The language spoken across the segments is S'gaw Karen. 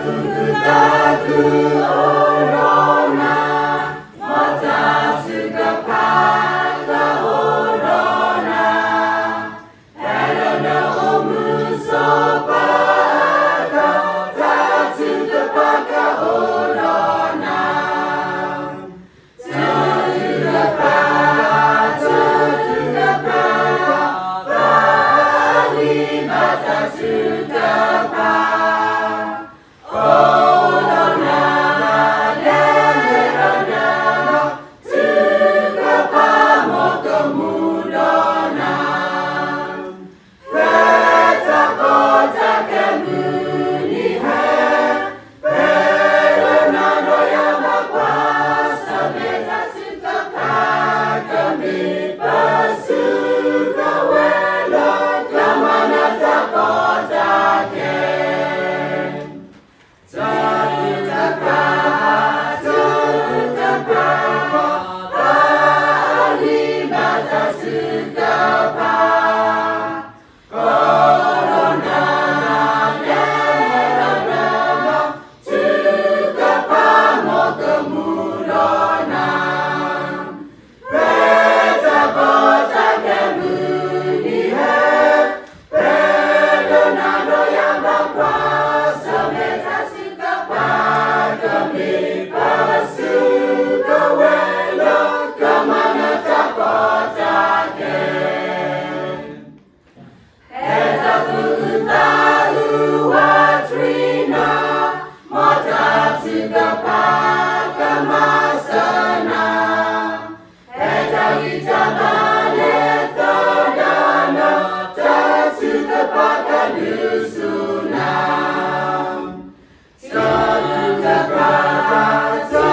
တၢ်သးခုအိၣ်ဒီးနၤ, မ်တၢ်ထုကဖၣ်ကအိၣ်ဒီးနၤ, ဖဲလၢနအိၣ်မုာ်ဆိးပၢၤအခါ, တၢ်ထုကဖၣ်ကအိၣ်ဒီးနၤ. တၢ်ထုကဖၣ်, တၢ်ထုကဖၣ်, ပှၤအဂံၢ်ဘါတၢ်ထုကဖၣ် အိၣ်ဒီးနၤ, လဲၤလဲၤဒီးနၤ, ထုကဖၣ် မ်ကမူဒီးနၤ. ဖဲတၢ်ကီတၢ်ခဲမုၢ်နံၤဟဲ, ဖဲလၢနၤဒီးယၤဘၣ်ကွၢ်ဆၢၣ်မဲာ် တၢ်ထုကဖၣ်ကမ့ၢ်ပစုကဝဲၤလၢ ကမၤနၢၤတၢ်ကီတၢ်ခဲ တၢ်ထုကဖၣ်, တၢ်ထုကဖၣ်, ပှၤအဂံၢ်ဘါတၢ်ထုကဖၣ် အိၣ်ဒီးနၤ, လဲၤလဲၤဒီးနၤ, ထုကဖၣ် မ်ကမူဒီးနၤ. ဖဲတၢ်ကီတၢ်ခဲမုၢ်နံၤဟဲ, ဖဲလၢနၤဒီးယၤဘၣ်ကွၢ်ဆၢၣ်မဲာ် တၢ်ထုကဖၣ်ကမ့ၢ်ပစုကဝဲၤလၢ ကမၤနၢၤတၢ်ကီတၢ်ခဲ ဖဲတၢ်သူၣ်အုးသးအုးဝးတရံးနၤ, မ်တၢ်ထုကဖၣ်ကမၤစၢၤနၤ. ဖဲတၢ်ဂံၢ်တၢ်ဘါလဲၤသဒၣ်နၤ, တၢ်ထုကဖၣ်ကဒုးဆူၣ်နၤ. တၢ်ထုကဖၣ်, တၢ်ထု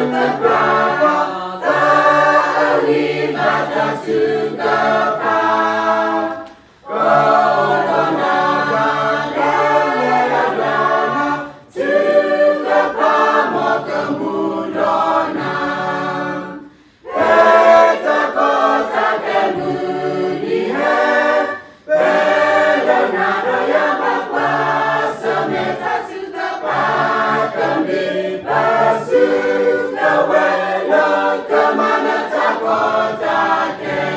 ကဖၣ်, ပှၤအဂံၢ်ဘါတၢ်ထုကဖၣ် အိၣ်ဒီးနၤ, လဲၤလဲၤဒီးနၤ, ထုကဖၣ် မ်ကမူဒီးနၤ. ဖဲတၢ်ကီတၢ်ခဲမုၢ်နံၤဟဲ, ဖဲလၢနၤဒီးယၤဘၣ်ကွၢ်ဆၢၣ်မဲာ် တၢ်ထုကဖၣ်ကမ့ၢ်ပစုကဝဲၤလၢ ကမၤနၢၤတၢ်ကီ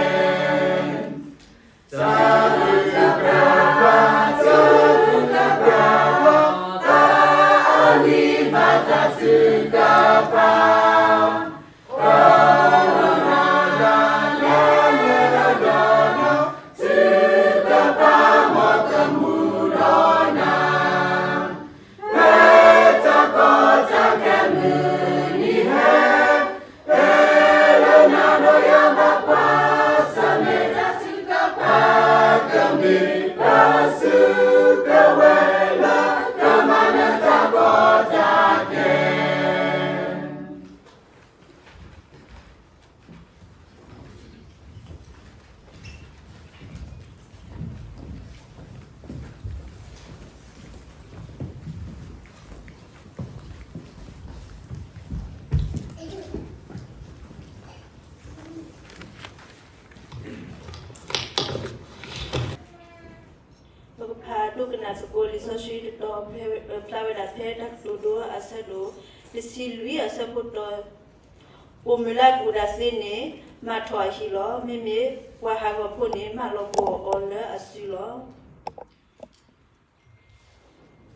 တၢ်ခဲ တၢ်ထုကဖၣ်, တၢ်ထုကဖၣ်, ပှၤအဂံၢ်ဘါတၢ်ထုကဖၣ် အိၣ်ဒီးနၤ, လဲၤလဲၤဒီးနၤ, ထုကဖၣ် မ်ကမူဒီးနၤ. ဖဲတၢ်ကီတၢ်ခဲမုၢ်နံၤဟဲ, ဖဲလၢနၤဒီးယၤဘၣ်ကွၢ်ဆၢၣ်မဲာ် တၢ်ထုကဖၣ်ကမ့ၢ်ပစုကဝဲၤလၢ ကမၤနၢၤတၢ်ကီတၢ်ခဲ ပကဖးဒိကနၣ်သကိးလံာ်စီဆှံတတီၤ ဖျါဝဲဒၣ်ဖဲတၢ်ကတိၤဒိအဆၢဒိၣ်တဆံလွံၢ်အဆၢဖိတတီၤ, အိၣ်မုာ်လၢအကူၣ်တၢ်သ့န့ၣ် မၤထီၣ်အဟံၣ်လီၤ. မ့မ့ၢ်ပှၤဟးဂီၤဖိန့ၣ် မၤလီၤပှီၢ်အီၤလၢအစုလီၤ.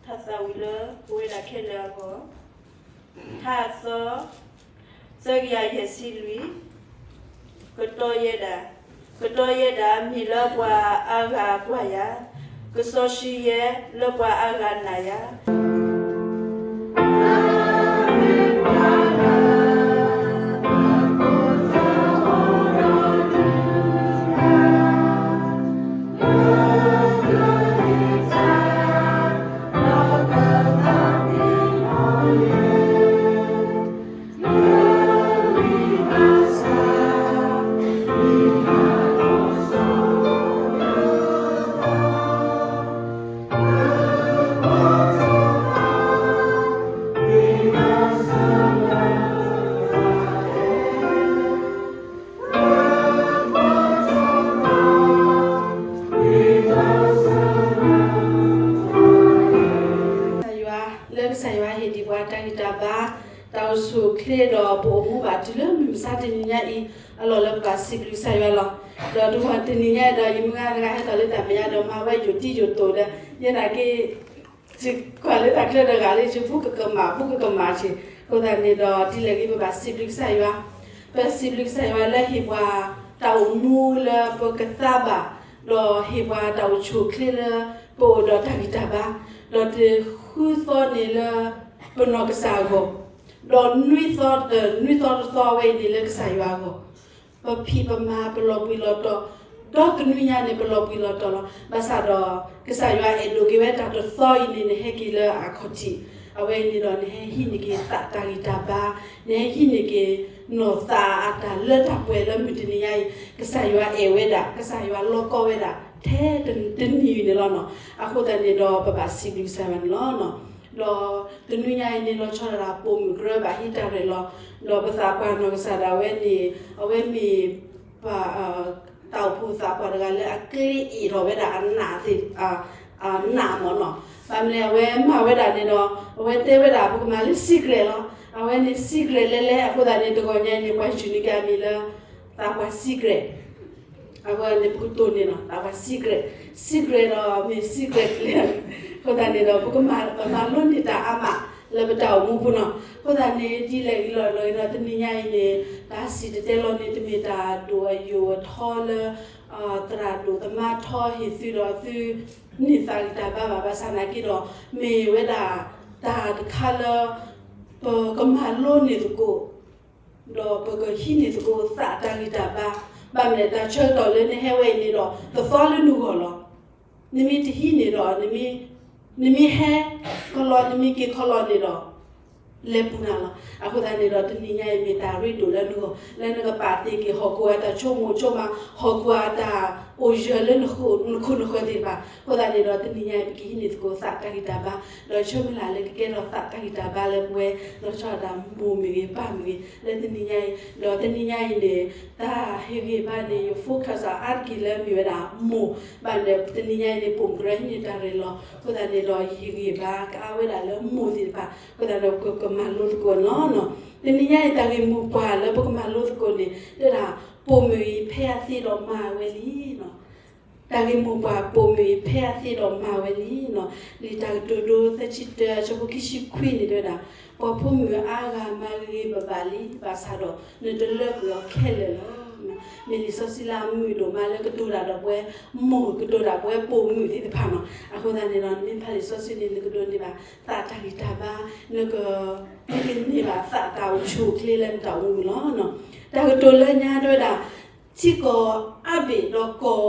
ထါသးဝံၤလၢပဝဲဒၣ်ခဲလၢာ်အဂီၢ်, ထါအသီ သၢကယၤယဲၢ်ဆံလွံၢ်, ကတီၤယဲဒၣ်, ကတီၤယဲဒၣ်မ့ၢ်လၢပှၤအါဂၤကွၢ်ယၤ, ကစီဆှံယဲလၢပှၤအါဂၤနာ်ယၤ ကစၢ်ယွၤဟ့ၣ်ဒံးပှၤတၢ်ဂံၢ်တၢ်ဘါ, တၢ်အိၣ်ဆူၣ်အိၣ်ချ့ဒီးပအိၣ်မူဘၣ်တုၤလၢမုၢ်မဆါတနံၤညါအံၤ, အလီၢ်လၢပဘၣ်စံးဘျုးကစၢ်ယွၤလီၤ. ဒီးတနံၤညါအံၤဒီး ယမုၢ်ဂၤတဂၤဟဲထီၣ်လၢတၢ်မဲာ်ညါဒီး မၤဝဲယိာ်တံၢ်ယိာ်တိာ်ဒီး ယဲဒၣ်က့ၤ ကွၢ်လၢတၢ်ချၢတဂၤလၢ ယဘူၣ်ကကမၣ် ဘူၣ်ကကမၣ်ဆ့ၣ်, အဃိသတးန့ၣ်ဒီး ဒ်လဲၣ်ဂ့ၤ ပဘၣ်စံးဘျုးကစၢ်ယွၤ, ပစံးဘျုးကစၢ်ယွၤလၢဟ့ၣ်ပှၤတၢ်အိၣ်မူလၢပကသါဘၣ်, ဒီးဟ့ၣ်ပှၤတၢ်အိၣ်ဆူၣ်အိၣ်ချ့လၢပအိၣ်ဒီးတၢ်ဂံၢ်တၢ်ဘါ, ဒီးတဃုသီန့ၣ်လၢပနီၢ်ကစၢ်အဂီၢ်, ဒီးနွံသီတသီဝဲအံၤန့ၣ်လၢကစၢ်ယွၤအဂီၢ် ပဖံးပမၤပလီၤဘှံးလီၤတီၤ, ဒီးတနွံညါန့ၣ် ပလီၤဘှံးလီၤတီၤလီၤ. ဘၣ်ဆၣ်ဒီး ကစၢ်ယွၤအဲၣ်ဒိးက့ၤဝဲတၢ်တသီအံၤန့ၣ် နဟဲက့ၤလၢအခီၣ်ထံး, အဝဲအံၤန့ၣ်ဒီး နဟဲဟံးန့ၢ်က့ၤသးတၢ်ဂံၢ်တၢ်ဘါ, နဟဲဟံးန့ၢ်က့ၤနီၢ်သးအတၢ်လၢတၢ်ပှဲၤလၢမုၢ်တနံၤညါအံၤ, ကစၢ်ယွၤအဲၣ်ဝဲဒၣ်, ကစၢ်ယွၤလီကီဝဲဒၣ် ထဲတနံၤအံၤန့ၣ်လီၤနီၤ. အဃိသတးန့ၣ်ဒီး ပဘၣ်စံးဘျုးကစၢ်ယွၤန့ၣ်လီၤ. ဒီးတနွံညါအံၤန့ၣ် လီၤဆီဒၣ်တၢ်ပိာ်မုၣ်ကရၢဘၣ်ဟံးတၢ်ရဲၣ်လီၤ, ဒီးပသးပှၢ်နီၢ်ကစၢ်ဒၣ်ဝဲန့ၣ် အဝဲမ့ၢ် ပှၤ တၢ်အိၣ်ဖှိၣ်သးပှၢ်တဂၤလၢအကျ့အ့ၣ်ထီၣ်ဝဲဒၣ်အနးသ့ၣ် အနးမ့ၢ်နီၤ. ဘၣ်မနုၤလဲၣ် အဝဲမၤဝဲဒၣ်န့ၣ်ဒီး အဝဲတဲဝဲဒၣ် ပကမၤလၢ secret လီၤ. အဝဲန့ၣ် secret လဲၤလဲၤ အဃိသတးန့ၣ် တဂီၤညါအံၤန့ၣ် ပှၤယူၤန့ၢ်က့ၤအမံၤလၢ သးပှၢ် secret အဝဲန့ၣ် ပကတိၢ်န့ၢ်နီၤ သးပှၢ် secret, secret ဒီးမ့ၢ် secret လဲၣ်. အဃိသတးန့ၣ်ဒီး ပကမၤ ပမၤလိန့ၢ်တၢ်အါမး လၢပတၢ်အိၣ်မူပူၤနီၤ. အဃိသတးန့ၣ် ဒ်လဲၣ်ဂ့ၤလီၤလီၤဂ့ၤဒီး တနံၤညါအံၤန့ၣ် တၢ်စံၣ်တဲၤတဲလီၤန့ၣ် တမ့ၢ်တၢ်ဒိၣ်အယိာ်အထီလၢ သရၣ်ဒိၣ်သမါထီဟ့ၣ်သုဒီးသုန့ၢ်သးဂံၢ်တၢ်ဘါဘၣ်. ဘၣ်ဆၣ်သနာ်က့ဒီး မ့ၢ်ဝဲဒၣ်တၢ်တခါလၢ ပကမၤလိန့ၢ်သကိး ဒီးပကဟံးန့ၢ်သကိးသးတၢ်ဂံၢ်တၢ်ဘါ. ဘၣ်မနုၤလဲၣ် တၢ်ဆၢကတီၢ်လၢနဟဲဝဲအံၤန့ၣ်ဒီး တသီလၢနဂီၢ်လီၤ. နမ့ၢ်တဟံးန့ၢ်ဒီး နမ့ၢ်ဟဲခီလီၤ နမ့ၢ်က့ၤခီလီၤန့ၣ်ဒီး လဲၤပူၤနၤလီၤ. အဃိသတးန့ၣ်ဒီး တနံၤညါအံၤမ့ၢ်တၢ်ရ့ဒိၣ်လၢနဂီၢ် လၢနကပာ်တ့ၢ်က့ၤဟီၣ်ခိၣ်အတၢ်ဆိကမိၣ်ဆိကမး ဟီၣ်ခိၣ်အတၢ်အိၣ်ယၢၤလၢနခိၣ်နဃၢၤသ့ၣ်တဖၣ်. အဃိသတးန့ၣ်ဒီး တနံၤညါအံၤ ပကဟံးန့ၢ်သကိးသးတၢ်ဂံၢ်တၢ်ဘါ ဒီးဆၢမုၢ်လၢ်လၢကကဲထီၣ်သးတၢ်ဂံၢ်တၢ်ဘါလၢပဝဲ လီၤဆီဒၣ်တၢ်မိၢ်မ့ၢ်ဂ့ၤ ပၢ်မ့ၢ်ဂ့ၤ လၢတနံၤညါအံၤ ဒီးတနံၤညါအံၤန့ၣ် တၢ်ဟ့ၣ်ဂံၢ်ဘါန့ၣ် ယ focus အါတက့ၢ်လၢမ့ၢ်ဝဲဒၣ်မိၢ် ဘၣ်ဒီး တနံၤညါအံၤန့ၣ် ပိာ်မုၣ်ကရၢဟံးန့ၢ်တၢ်ရဲၣ်လီၤ. အဃိသတးန့ၣ်ဒီး ယဟ့ၣ်ဂံၢ်ဘါကအါဝဲဒၣ်လၢမိၢ်သ့ၣ်တဖၣ် အဃိသတးဒီး ပကမၤလိသကိးန့ၣ်လီၤ. တနံၤညါအံၤ တၢ်ဂ့ၢ်မိၢ်ပှၢ်လၢပကမၤလိသကိးန့ၣ် တဲဒၣ် ပိာ်မုၣ်အံၤဖဲအသ့ဒီးမၤဝဲလံနီၤ. တၢ်ဂ့ၢ်မိၢ်ပှၢ် ပိာ်မုၣ်အံၤဖဲအသ့ဒီးမၤဝဲလံနီၤ. လံာ်တၢ်ကတိၤဒိ သၢဆံတၢ အဆၢဖိခံဆံခွံန့ၣ်တဲဝဲဒၣ်, ပှၤဖိမုၣ်အါဂၤမၤဂ့ၤဂ့ၤဘၣ်ဘၣ်လံ, ဘၣ်ဆၣ်ဒီး နတလၢပှဲၤအီၤခဲလၢာ်လီၤ. မ့ၢ်လံာ်စီဆှံလၢအမုာ်ဒိၣ်မးလၢကတိၤတၢ်ဒီးပဝဲမိၢ် ကတိၤတၢ်ပဝဲပိာ်မုၣ်သ့ၣ်တဖၣ်နီၤ. အဃိသတးန့ၣ်ဒီး နမ့ၢ်ဖးလံာ်စီဆှံန့ၣ် နကဒိးန့ၢ်ဘၣ် သးတၢ်ဂံၢ်တၢ်ဘါ, နက နကန့ၢ်ဘၣ်သးတၢ်အိၣ်ဆူၣ်အိၣ်ချ့လၢနတၢ်အိၣ်မူလီၤ. တၢ်ကတိၤလၢညါတဲဝဲဒၣ် ထံကီၢ်အါဘ့ၣ်ဒီးကီၢ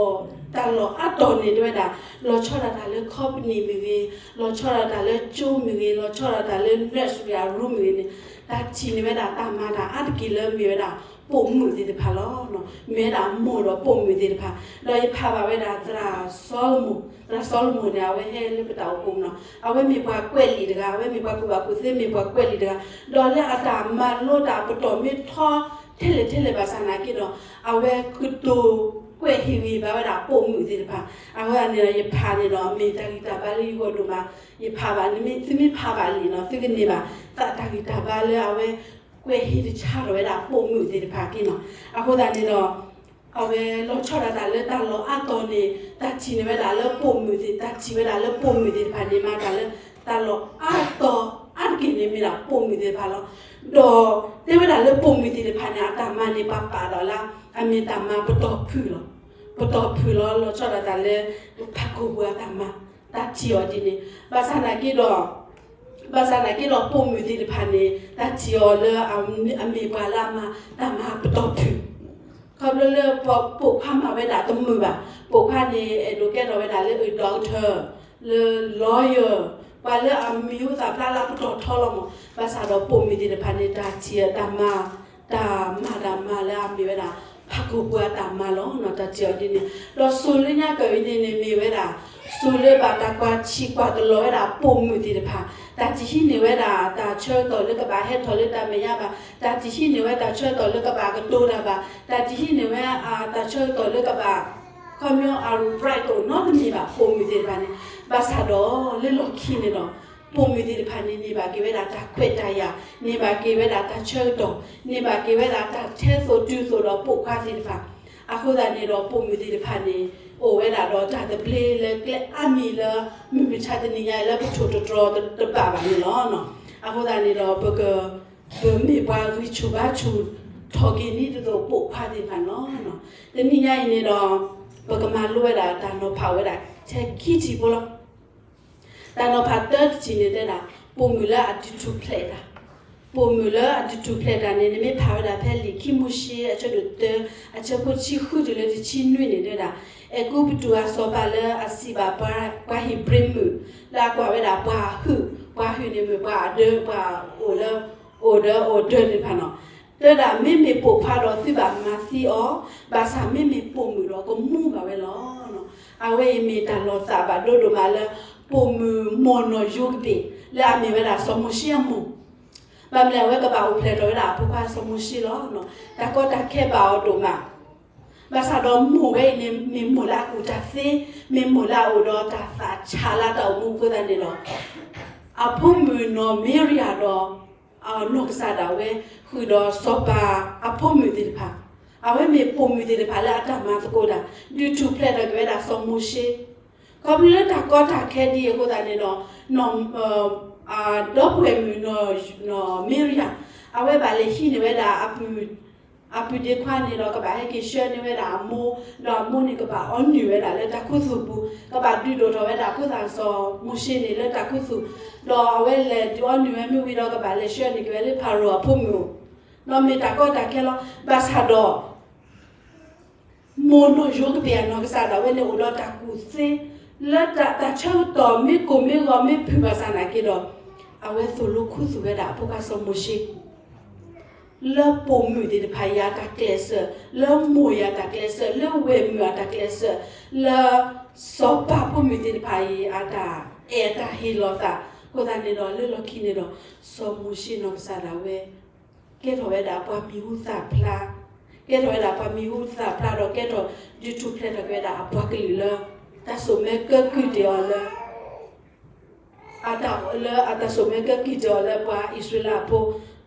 ်တၢ်လီၢ်အါတီၤန့ၣ်တဲဝဲဒၣ် လီၤဆီဒၣ်တၢ်လၢ company မ့ၢ်ဂ့ၤ, လီၤဆီဒၣ်တၢ်လၢကၠိမ့ၢ်ဂ့ၤ, လီၤဆီဒၣ်တၢ်လၢ nursery အ room မ့ၢ်ဂ့ၤန့ၣ် တၢ်ထံၣ်န့ၢ်ဝဲဒၣ်တၢ်မၤတၢ်အါတက့ၢ်လၢမ့ၢ်ဝဲဒၣ် ပိာ်မုၣ်သ့ၣ်တဖၣ်လီၤ. မ့ၢ်ဝဲဒၣ်မိၢ်ဒီးပိာ်မုၣ်သ့ၣ်တဖၣ်, ဒီးယဖးဘၣ်ဝဲဒၣ်သရၣ်စီၤလမုၢ်, သရၣ်စီၤလမုၢ်န့ၣ် အဝဲဟဲလၢပတၢ်အိၣ်ဖှိၣ်နီၤ, အဝဲမ့ၢ်ပှၤကွဲးလံာ်တဂၤ, အဝဲမ့ၢ်ပှၤကူၣ်ဘၣ်ကူၣ်သ့ မ့ၢ်ပှၤကွဲးလံာ်တဂၤ, ဒီးလၢအတၢ်မၤလိတၢ်ပတီၢ်မ့ၢ်ထီ ထဲလဲၣ်ထဲလဲၣ်ဘၣ်ဆၣ်သနာ်က့ဒီး အဝဲကတိၤကွဲးဟ့ၣ်ဂံၢ်ဘါဝဲဒၣ်ပိာ်မုၣ်သ့ၣ်တဖၣ်. အဝဲအန့ၣ်ဒီးယဖးန့ၣ်ဒီး မ့ၢ်တၢ်ဂံၢ်တၢ်ဘါလၢယဂီၢ်ဒိၣ်မး, ယဖးဘၣ်, သုမ့ၢ်ဖးဘၣ်လံာ်နီၤ သုကန့ၢ်ဘၣ် သးတၢ်ဂံၢ်တၢ်ဘါလၢအဝဲ ကွဲးဟ့ၣ်တဆါထီၣ်ဝဲဒၣ်ပိာ်မုၣ်သ့ၣ်တဖၣ်က့နီၤ. အဃိသတးန့ၣ်ဒီး အဝဲလီၤဆီဒၣ်တၢ်လၢတၢ်လီၢ်အါတီၤန့ၣ် တၢ်ထံၣ်န့ၢ်ဝဲဒၣ်လၢပိာ်မုၣ်သ့ၣ်, တၢ်ထံၣ်ဝဲဒၣ်လၢပိာ်မုၣ်သ့ၣ်တဖၣ်န့ၣ် မၤတၢ်လၢတၢ်လီၢ်အါတီၤအါတက့ၢ်န့ၣ် မ့ၢ်ဒၣ်ပိာ်မုၣ်သ့ၣ်တဖၣ်လီၤ. ဒီးတဲဝဲဒၣ်လၢပိာ်မုၣ်သ့ၣ်တဖၣ်န့ၣ် အတၢ်မၤန့ၣ် ပှၤပာ်ဒီးလၢ အမ့ၢ်တၢ်မၤပတီၢ်ဖုၣ်လီၤ. ပတီၢ်ဖုၣ်လီၤ လီၤဆီဒၣ်တၢ်လၢ ဖးခိၣ်ပူၤအတၢ်မၤ, တၢ်ထံၣ်အီၤဒ်န့ၣ်, ဘၣ်ဆၣ်သနာ်က့ဒီး ဘၣ်ဆၣ်သနာ်က့ဒီးပိာ်မုၣ်သ့ၣ်တဖၣ်န့ၣ် တၢ်ထံၣ်အီၤလၢအမ့ၢ်ပှၤလၢအမၤ တၢ်မၤပတီၢ်ဖုၣ် ခီဖျိလၢပိာ်ခွါမၤဝဲဒၣ်တမုာ်ဘၣ်. ပိာ်ခွါန့ၣ် အဲၣ်ဒိးကဲထီၣ်ဝဲဒၣ်လၢ doctor, လၢ lawyer, ပှၤလၢအမံၤဟူသၣ်ဖျါလၢအပတီၢ်ထီလီၤမး. ဘၣ်ဆၣ်ဒီးပိာ်မုၣ်သ့ၣ်တဖၣ်န့ၣ် တၢ်ထံၣ်အတၢ်မၤ, တၢ်မၤတၢ်မၤလၢအမ့ၢ်ဝဲဒၣ် ဖးခိၣ်ပူၤအတၢ်မၤလီၤ. တၢ်ထံၣ်အီၤဒ်န့ၣ်, ဒီးစိၤလၢညါကၢၣ်အံၤန့ၣ်န့ၣ် မ့ၢ်ဝဲဒၣ် စိၤလၢဘၣ်တၢ်ကွၢ်ထံကွၢ်ကလီၤဝဲဒၣ်ပိာ်မုၣ်သ့ၣ်တဖၣ်, တၢ်တဟံးန့ၢ်ဝဲဒၣ် တၢ်ဆၢကတီၢ်လၢကဘၣ်ဟဲထီၣ်လၢတၢ်မဲာ်ညါဘၣ်, တၢ်တဟံးန့ၢ်ဝဲတၢ်ဆၢကတီၢ်လၢကဘၣ်ကတိၤတၢ်ဘၣ်, တၢ်တဟံးန့ၢ်ဝဲ တၢ်ဆၢကတီၢ်လၢကဘၣ် ခီပညီ အ right တအိၣ်နီတမံၤဘၣ် ပိာ်မုၣ်သ့ၣ်တဖၣ်န့ၣ်. ဘၣ်ဆၣ်ဒီးလၢလီၢ်ခံန့ၣ်ဒီး ပိာ်မုၣ်သ့ၣ်တဖၣ်န့ၣ် န့ၢ်ဘၣ်က့ၤဝဲဒၣ်တၢ်ခွဲးတၢ်ယာ်, န့ၢ်ဘၣ်က့ၤဝဲဒၣ်တၢ်ဆၢကတီၢ်, န့ၢ်ဘၣ်က့ၤဝဲဒၣ်တၢ်ထဲသိးတုၤသိးဒီးပိာ်ခွါသ့ၣ်တဖၣ်. အဃိသတးန့ၣ်ဒီး ပိာ်မုၣ်သ့ၣ်တဖၣ်န့ၣ် အိၣ်ဝဲဒၣ်ဒီးတၢ်သဘျ့လၢကျဲအါမံၤလၢ မုၢ်မဆါတနံၤညါအံၤလၢပထိၣ်တတြီၤတဘၣ်ဘၣ်န့ၣ်လီၤ. အဃိသတးန့ၣ်ဒီး ပက ပမ့ၢ်ပှၤဂံၢ်ဆူၣ်ဘါဆူၣ်ထီၣ်က့ၤန့ၣ်ဒ်သိးပိာ်ခွါသ့ၣ်တဖၣ်န့ၣ်လီၤ. တနံၤညါအံၤန့ၣ်ဒီး ပကမၤလိဝဲဒၣ်တၢ်နီၤဖးဝဲဒၣ်ထဲခံထံၣ်ဖိလီၤ. တၢ်နီၤဖးတၢတထံၣ်န့ၣ်တဲဒၣ် ပိာ်မုၣ်လၢအဒုးထူၣ်ဖျဲးတၣ်, ပိာ်မုၣ်လၢအဒုးထူၣ်ဖျဲးတၣ်န့ၣ် နမ့ၢ်ဖးဝဲဒၣ်ဖဲလံာ်ခံမိၤၡ့ အဆၢဒိၣ်တၢ အဆၢဖိတဆံဃုတုၤလၢတဆံနွံန့ၣ်တဲဒၣ်, အဲၤကူပတူးအစီၤပၤလၢအစံးဘၣ်ပှၤ ပှၤဧ့ၤဘြံၤမုၣ် လၢအကွၢ်ဝဲဒၣ်ပှၤဟုၣ်, ပှၤဟုၣ်န့ၣ်မ့ၢ်ပှၤအဒၢ ပှၤအိၣ်လၢ အိၣ်ဒီး အိၣ်ဒီးသ့ၣ်တဖၣ်န့ၣ်လီၤ. တဲဒၣ် မ့မ့ၢ်ပိာ်ခွါဒီးသုဘၣ်မၤသံအီၤ, ဘၣ်ဆၣ်မ့မ့ၢ်ပိာ်မုၣ်ဒီးကမူဘၣ်ဝဲလီၤ. အဝဲအံၤမ့ၢ်တၢ်လီၤသးဘၣ်ဒိဒိၣ်မးလၢ ပိာ်မုၣ်မိၢ်နီၢ်ယိၤကဘ့ၣ် လၢအမ့ၢ်ဝဲဒၣ်စီၤမိၤၡ့အမိၢ်, ဘၣ်မနုၤအဝဲကဘၣ်အိၣ်ဖျဲၣ်ထီၣ်ဝဲဒၣ်အဖိခွါစီၤမိၤၡ့လီၤ. တၢ်ကီတၢ်ခဲဘၣ်အီၤဒိၣ်မး, ဘၣ်ဆၣ်ဒီးမိၢ်ဝဲအံၤန့ၣ် မ့ၢ်မိၢ်လၢအကူၣ်တၢ်သ့, မ့ၢ်မိၢ်လၢအအိၣ်ဒီးတၢ်သးဆးလၢတၢ်အိၣ်မူအဃိသတးန့ၣ်လီၤ. အဖိမုၣ်နီၢ်မၤရံယၤဒီး နီၢ်ကစၢ်ဒၣ်ဝဲ ဃုာ်ဒီးစီၤပၤအဖိမုၣ်သ့ၣ်တဖၣ်, အဝဲမ့ၢ်ပိာ်မုၣ်သ့ၣ်တဖၣ်လၢအတၢ်မၤသကိးတၢ် ဒုးထူၣ်ဖျဲးထီၣ်က့ၤဝဲဒၣ်စီၤမိၤၡ့, ခီဖျိလၢတၢ်ကီတၢ်ခဲဒ်အံၤအဃိသတးန့ၣ်ဒီး ဒီပုၢ်ဝဲၢ်မုၣ်နီၢ်မၤရံယၤ အဝဲဘၣ်လဲၤဟံးန့ၢ်ဝဲဒၣ် အပုၢ်ဒ့ခွါန့ၣ်ဒီး ကဘၣ်ဟဲက့ၤဆှၢန့ၢ်ဝဲဒၣ်အမိၢ်, ဒီးအမိၢ်န့ၣ်ကဘၣ်အီနုၢ်ဝဲဒၣ်လၢတၢ်ခူသူၣ်ပူၤ, ကဘၣ်ဒုးဒိၣ်ထီၣ်ဝဲဒၣ်ဖိသၣ်စီၤမိၤၡ့န့ၣ်လၢတၢ်ခူသူၣ်, ဒီးအဝဲလဲၤဒုးအီနုၢ်ဝဲမ့ၢ်ဝံၤဒီး ကဘၣ်လဲၤဆှၢန့ၢ်က့ၤဝဲလၢဖၤရိၤအဖိမုၣ်, ဒီးမ့ၢ်တၢ်ကီတၢ်ခဲလီၤ. ဘၣ်ဆၣ်ဒီး မိၢ်နီၢ်ယိၤကဘ့ၣ်အနီၢ်ကစၢ်ဒၣ်ဝဲန့ၣ် အိၣ်ဒီးတၢ်ကူၣ်သ့ လၢတၢ်ဆၢကတီၢ်မ့ၢ်ကိၢ်မ့ၢ်ဂီၤ မ့ၢ်ဖုၣ်ဘၣ်ဆၣ်နာ်က့ဒီး အဝဲသိၣ်လိခူသူၣ်ဝဲဒၣ်အဖိခွါစီၤမိၤၡ့ လၢပိာ်မုၣ်သ့ၣ်တဖၣ်အံၤအတၢ်ကျဲးစၢး, လၢမိၢ်အံၤအတၢ်ကျဲးစၢး, လၢဝဲၢ်မုၣ်အတၢ်ကျဲးစၢး, လၢစီၤပၤဖိမုၣ်သ့ၣ်တဖၣ်အံၤအတၢ်အဲၣ်အတၢ်ဟ့ၣ်လီၤသး, အဃိသတးန့ၣ်ဒီး လၢလီၢ်ခံန့ၣ်ဒီး စီၤမိၤၡ့နီၢ်ကစၢ်ဒၣ်ဝဲ ကဲထီၣ်ဝဲဒၣ်ပှၤမံၤဟူသၣ်ဖျါ, ကဲထီၣ်ဝဲဒၣ်ပှၤမံၤဟူသၣ်ဖျါဒီး ကဲထီၣ်ဒုးထူၣ်ဖျဲးထီၣ်က့ၤဝဲဒၣ်အပှၤကလုာ်လၢ တၢ်စိာ်မၢကဲကုၢ်တ့ၢ်အီၤလၢ အတၢ်လၢအတၢ်စိာ်မၢကဲကုၢ်တ့ၢ်အီၤလၢပှၤအံၣ်စရ့လးဖိ,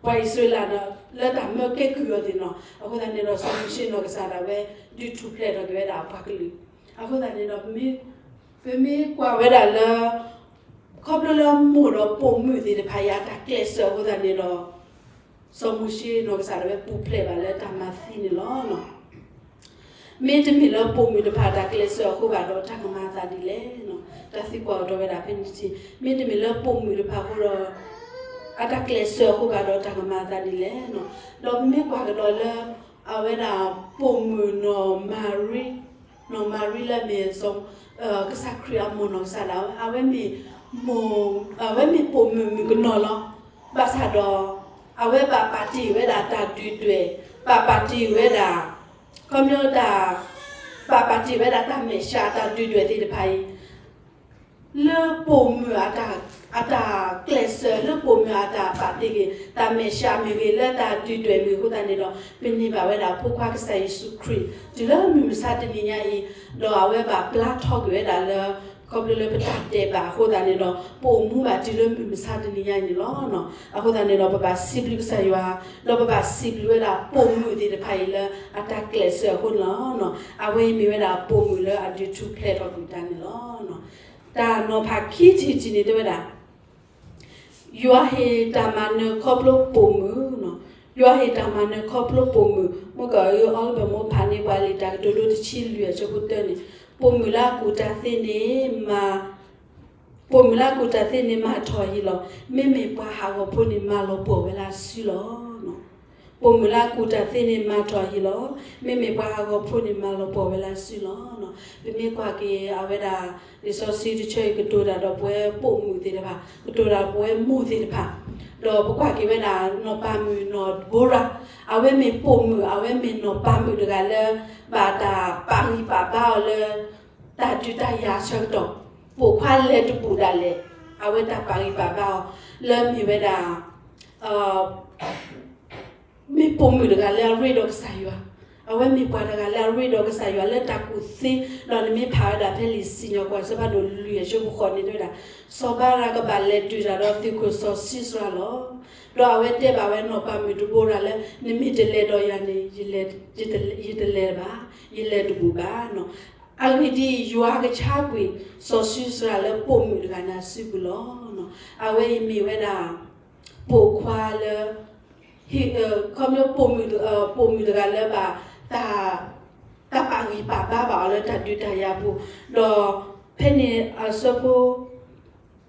ပှၤအံၣ်စရ့လးဒီး လၢတၢ်မၢကဲကုၢ်အီၤသ့ၣ်နီၤ, အဃိသတးန့ၣ်ဒီး စီၤမိၤၡ့နီၢ်ကစၢ်ဒၣ်ဝဲ ဒုးထူၣ်ဖျဲးထီၣ်က့ၤဝဲဒၣ်အပှၤကလုာ်, အဃိသတးန့ၣ်ဒီး ပမ့ၢ်ကွၢ်ဝဲဒၣ်လၢ ခီဖျိလၢမိၢ်ဒီးပိာ်မုၣ်သ့ၣ်တဖၣ်အံၤအတၢ်ကျဲးစၢးအဃိသတးန့ၣ်ဒီး စီၤမိၤၡ့နီၢ်ကစၢ်ဒၣ်ဝဲပူၤဖျဲးဘၣ်လၢတၢ်မၤသံန့ၣ်လီၤ. မ့တမ့ၢ်လၢပိာ်မုၣ်တဖၣ်အတၢ်ကျဲးစၢးအဃိဘၣ်ဒီး တၢ်ကမၤအသးဒ်လဲၣ်. တၢ်သံကွၢ်အီၤဒီးဝဲဒၣ်ဖဲန့ၣ်တထံၣ်, မ့တမ့ၢ်လၢပိာ်မုၣ်တဖၣ်အဃိဒီး အတၢ်ကျဲးစၢးအဃိဘၣ်ဒီး တၢ်ကမၤအသးဒ်လဲၣ်. ဒီးပမ့ၢ်ကွၢ်ကဒီးလၢ အဝဲဒၣ်ပိာ်မုၣ်နီၢ်မၤရံ, နီၢ်မၤရံလၢအမ့ၢ် ကစၢ်ခရံာ်အမိၢ်နီၢ်ကစၢ်ဒၣ်ဝဲ အဝဲမ့ၢ် အဝဲမ့ၢ်ပိာ်မုၣ်မုၣ်ကနီၤလီၤ. ဘၣ်ဆၣ်ဒီး အဝဲဘၣ်ပာ်တ့ၢ်ဝဲဒၣ်တၢ်ဒုၣ်ဒွဲၣ်, ဘၣ်ပာ်တ့ၢ်ဝဲဒၣ် ခီဖျိတၢ် ဘၣ်ပာ်တ့ၢ်ဝဲဒၣ်တၢ်မဲာ်ဆှးတၢ်ဒုၣ်ဒွဲၣ်သ့ၣ်တဖၣ်အံၤ လၢပိာ်မုၣ်အတၢ် အတၢ်ကျဲးစၢး လၢပိာ်မုၣ်အတၢ်ပာ်တ့ၢ်ဂ့ၤ တၢ်မဲာ်ဆှးမ့ၢ်ဂ့ၤ လၢတၢ်ဒုၣ်ဒွဲၣ်မ့ၢ်အဃိသတးန့ၣ်ဒီး ပန့ၢ်ဘၣ်ဝဲဒၣ်ဖိခွါကစၢ်ယ့ၣ်ၡူးခရံာ် တုၤလၢမုၢ်မဆါတနံၤညါအံၤ, ဒီးအဝဲဘၣ်ပျၢ်ထီၣ်ကွံာ်ဝဲဒၣ်လၢ ခီဖျိလၢပတၢ်ဒဲးဘးအဃိသတးန့ၣ်ဒီး ပအိၣ်မူဘၣ်တုၤလၢမုၢ်မဆါတနံၤညါအံၤန့ၣ်လီၤ. အဃိသတးန့ၣ်ဒီး ပဘၣ်စံးဘျုးကစၢ်ယွၤ, ဒီးပဘၣ်စံးဘျုးဝဲဒၣ်ပိာ်မုၣ်သ့ၣ်တဖၣ်အံၤလၢအတၢ်ကျဲးစၢးအဃိန့ၣ်လီၤ. အဝဲအံၤမ့ၢ်ဝဲဒၣ်ပိာ်မုၣ်လၢအဒုးထူၣ်ဖျဲးထီၣ်ကွံာ်တၢ်န့ၣ်လီၤ. တၢ်နီၤဖးခံထံၣ်တထံၣ်န့ၣ်တဲဝဲဒၣ် ယွၤဟ့ၣ်တၢ်မၤနၢၤခီဖျိပိာ်မုၣ်, ယွၤဟ့ၣ်တၢ်မၤနၢၤခီဖျိပိာ်မုၣ်, မ့ၢ်ကီးအအီလၢဘၣ်မိၢ်ဖးန့ၢ်ပှၤလံာ်တၢ်ကတိၤဒိတဆံလွံၢ် အဆၢဖိတၢန့ၣ်, ပိာ်မုၣ်လၢအကူၣ်တၢ်သ့န့ၣ် ပိာ်မုၣ်လၢအကူၣ်တၢ်သ့န့ၣ်မၤထီၣ်အဟံၣ်လီၤ. မ့မ့ၢ်ပှၤဟးဂီၤဖိန့ၣ်မၤလီၤပှီၢ်ဝဲလၢစုလီၤ. ပိာ်မုၣ်လၢအကူၣ်တၢ်သ့န့ၣ်မၤထီၣ်အဟံၣ်လီၤ. မ့မ့ၢ်ပှၤဟးဂီၤဖိန့ၣ်မၤလီၤပှီၢ်ဝဲလၢစုလီၤ. ပမ့ၢ်ကွၢ်က့ၤအဝဲဒၣ် လံာ်စီဆှံတဆၢအံၤကတိၤတၢ်ဒီးပဝဲပိာ်မုၣ်သ့ၣ်တဖၣ်, ကတိၤတၢ်ပဝဲမိၢ်သ့ၣ်တဖၣ်, ဒီးပကွၢ်က့ၤဝဲဒၣ်နီၢ်ပၤမုၣ်နီၢ်ဒဘိရၤ, အဝဲမ့ၢ်ပိာ်မုၣ် အဝဲမ့ၢ်နီၢ်ပၤမုၣ်တဂၤလၢ ဘၣ်တၢ်ပာ်ဂံၢ်ပာ်ဘါအီၤလၢ တၢ်ဒုးတၢ်ယၤအဆၢကတီၢ်, ပိာ်ခွါလဲၤတဘူၣ်ဒၣ်လဲာ်, အဝဲတၢ်ပာ်ဂံၢ်ပာ်ဘါအီၤ လၢမ့ၢ်ဝဲဒၣ် မ့ၢ်ပိာ်မုၣ်တဂၤလၢအရ့ဒီးကစၢ်ယွၤ, အဝဲမ့ၢ်ပှၤတဂၤလၢအရ့ဒီးကစၢ်ယွၤလၢတၢ်ကူၣ်သ့, ဒီးနမ့ၢ်ဖးဝဲဒၣ်ဖဲလံာ်စံၣ်ညီၣ်ကွီၢ်အဆၢဖးဒိၣ်လွံၢ်အဆၢဖိဃိးန့ၣ် တဲဝဲဒၣ်, စီၤဘၤရးကဘၣ်လဲၤတုၤတၢ်ဒီးသုးခိၣ်စီၤၡံစရၤလီၤ. ဒီးအဝဲတဲဘၣ်ဝဲနီၢ်ပၤမုၣ်ဒဘိရၤလၢ နမ့ၢ်တလဲၤဒီးယၤန့ၣ် ယတလဲၤဘၣ်, ယလဲၤတဘူးဘၣ်. အဂ့ၢ်ဒ်အံၤ, ယွၤကဆါကွံာ်စီၤၡံစရၤလၢပိာ်မုၣ်တဂၤန့ၣ်အစုပူၤလီၤ. အဝဲအံၤမ့ၢ်ဝဲဒၣ် ပိာ်ခွါလၢ ခီဖျိ ပိာ်မုၣ်တဂၤလၢဘၣ် တၢ်ပာ်ဂံၢ်ပာ်ဘါဘၣ်အီၤလၢတၢ်ဒုးတၢ်ယၤပူၤ, ဒီးဖဲန့ၣ်အဆၢဖိ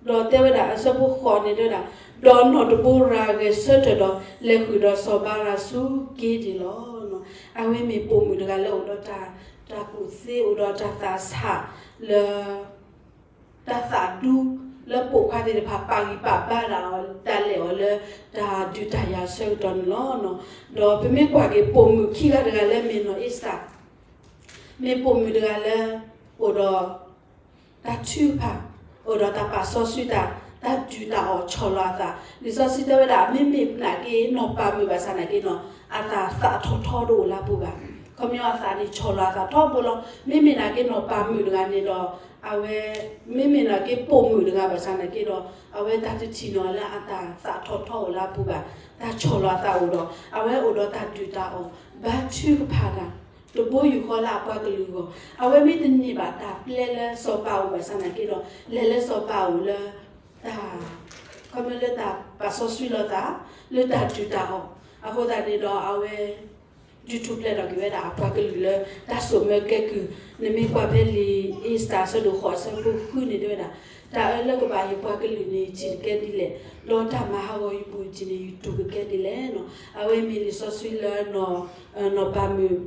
ဒီးတဲဝဲဒၣ်အဆၢဖိဃိးန့ၣ်တဲဝဲဒၣ်, ဒီးနီၢ်ဒဘိရၤဂဲၤဆၢထၢၣ်ဒီး လဲၤဃုာ်ဒီးစီၤဘၤရးဆူက့ဒ့ၣ်လီၤ. အဝဲမ့ၢ်ပိာ်မုၣ်တဂၤလၢအိၣ်ဒီးတၢ် တၢ်ကူၣ်သ့ အိၣ်ဒီးတၢ်သးဆးလၢ တၢ်သးဒူလၢပိာ်ခွါသ့ၣ်တဖၣ်ပာ်ဂံၢ်ပာ်ဘါဒၣ်အီၤ ဒၣ်လဲာ်အီၤလၢတၢ်ဒုးတၢ်ယၤအဆၢကတီၢ်န့ၣ်လီၤ. ဒီးပမ့ၢ်ကွၢ်က့ၤပိာ်မုၣ်ခံဂၤတဂၤလၢမ့ၢ်နီၢ်အ့စတၢ် မ့ၢ်ပိာ်မုၣ်တဂၤလၢ အိၣ်ဒီး တၢ်ထုကဖၣ်, အိၣ်ဒီးတၢ်ပာ်စီဆှံတၢ်, တၢ်ဒုၣ်တၢ်အီၣ်ဆီၣ်လီၤအသး, လံာ်စီဆှံတဲဝဲဒၣ် မ့မ့ၢ်နာ်က့နီၢ်ပၤမုၣ်ဘၣ်ဆၣ်နာ်က့နီၤ အသးသးထီၣ်ထီတအိၣ်လၢအပူၤဘၣ်. ခီပညီအသးန့ၣ်ဆီၣ်လီၤအသးထီဘိလီၤ. မ့မ့ၢ်နာ်က့နီၢ်ပၤမုၣ်တဂၤန့ၣ်ဒီး အဝဲ မ့မ့ၢ်နာ်က့ပိာ်မုၣ်တဂၤဘၣ်ဆၣ်နာ်က့ဒီး အဝဲတၢ်တထံၣ်န့ၢ်အီၤလၢအသးသးထီၣ်ထီအိၣ်လၢအပူၤဘၣ်. တၢ်ဆီၣ်လီၤအသးအိၣ်ဒီး အဝဲအိၣ်ဒီးတၢ်ဒုၣ်တၢ်အီၣ် ဘါထုကဖၣ်တၢ် တဘိယူၢ်ဃီလၢအပှၤကလုာ်အဂီၢ်, အဝဲမ့ၢ်တန့ၢ်ဘၣ်တၢ်ပျဲလၢစီၤပၤအအိၣ်ဘၣ်ဆၣ်နာ်က့ဒီး လဲၤလၢစီၤပၤအအိၣ်လၢ တၢ် ခီဖျိလၢတၢ်ပာ်စီဆှံလိာ်သး လၢတၢ်ဒုၣ်တၢ်အီၣ်, အဃိသတးန့ၣ်ဒီးအဝဲ ဒုးထူၣ်ဖျဲးထီၣ်က့ၤဝဲဒၣ်အပှၤကလုာ်လၢတၢ်စိာ်မၢကဲကုၢ်, နမ့ၢ်ကွၢ်ဖဲလံာ်အ့စတၢ်အဆၢဒိၣ်ဃိးအဆၢဖိဃုန့ၣ်တဲဝဲဒၣ်, တၢ်အၢလၢကဘၣ်ယပှၤကလုာ်န့ၣ် ယထံၣ်ကကဲဒ်လဲၣ်, ဒီးတၢ်မၤဟးဂီၤယပူၤတထံၣ်န့ၣ် ယတူၢ်ကကဲဒ်လဲၣ်နီၤ. အဝဲမ့ၢ်လံာ်စီဆှံလၢ နီၢ်ပၤမုၣ်